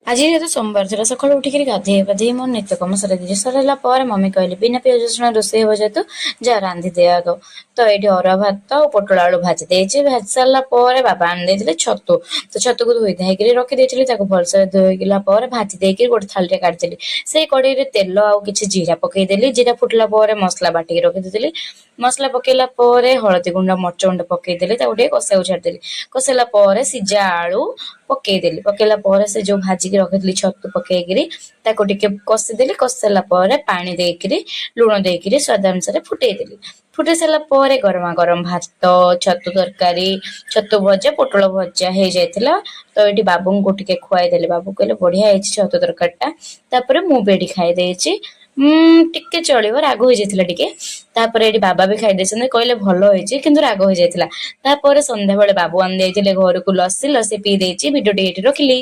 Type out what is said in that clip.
ଆଜି ଯେହେତୁ ସୋମବାର ଥିଲା, ସକାଳୁ ଉଠିକିରି ଗାଧେଇ ପାଧେଇ ମୋର ନିତ୍ୟକର୍ମ ସାରି ଦେଇଛି। ସରିଲା ପରେ ମମି କହିଲେ, ବିନା ପିଆଜ ରସୁଣ ରୋଷେଇ ହେବ ଯେହେତୁ, ଯା ରାନ୍ଧି ଦେ ଆଗ। ତ ଏଇଠି ଅରୁଆ ଭାତ ଆଉ ପୋଟଳ ଆଳୁ ଭାଜି ଦେଇଛି। ଭାଜି ସାରିଲା ପରେ ବାବା ଆଣି ଦେଇଥିଲେ ଛତୁ। ତ ଛତୁକୁ ଧୋଇ ଧାଇକିରି ରଖିଦେଇଥିଲି। ତାକୁ ଭଲସେ ଧୋଇଗଲା ପରେ ଭାଜି ଦେଇକି ଗୋଟେ ଥାଳିରେ କାଢିଦେଲି। ସେଇ କଡ଼େଇରେ ତେଲ ଆଉ କିଛି ଜିରା ପକେଇଦେଲି। ଜିରା ଫୁଟିଲା ପରେ ମସଲା ବାଟିକି ରଖିଦେଇଥିଲି। ମସଲା ପକେଇଲା ପରେ ହଳଦୀ ଗୁଣ୍ଡ, ମରିଚ ଗୁଣ୍ଡ ପକେଇଦେଲି। ତାକୁ ଟିକେ କଷିବାକୁ ଛାଡ଼ିଦେଲି। କଷିଲା ପରେ ସିଝା ଆଳୁ ପକେଇଦେଲି। ପକେଇଲା ପରେ ସେ ଯୋଉ ଭାଜିକି ରଖିଥିଲି ଛତୁ ପକେଇକିରି ତାକୁ ଟିକେ କଷିଦେଲି। କଷି ସାରିଲା ପରେ ପାଣି ଦେଇକିରି, ଲୁଣ ଦେଇକିରି ସ୍ୱାଦ ଅନୁସାରେ ଫୁଟେଇଦେଲି। ଫୁଟେଇ ସାରିଲା ପରେ ଗରମା ଗରମ ଭାତ, ଛତୁ ତରକାରୀ, ଛତୁ ଭଜା, ପୋଟଳ ଭଜା ହେଇଯାଇଥିଲା। ତ ଏଇଠି ବାବୁଙ୍କୁ ଟିକେ ଖୁଆଇଦେଲି। ବାବୁ କହିଲେ, ବଢିଆ ହେଇଛି ଛତୁ ତରକାରୀଟା। ତାପରେ ମୁଁ ବି ଏଠି ଖାଇ ଦେଇଛି। ଟିକେ ଚଳିବ, ରାଗ ହେଇଯାଇଥିଲା ଟିକେ। ତାପରେ ଏଠି ବାବା ବି ଖାଇ ଦେଇଛନ୍ତି। କହିଲେ ଭଲ ହେଇଛି, କିନ୍ତୁ ରାଗ ହେଇଯାଇଥିଲା। ତାପରେ ସନ୍ଧ୍ୟାବେଳେ ବାବୁ ଆଣି ଦେଇଥିଲେ ଘରକୁ ଲସି। ଲସି ପିଇ ଦେଇଛି। ଭିଡ଼ିଓଟି ଏଇଠି ରଖିଲି।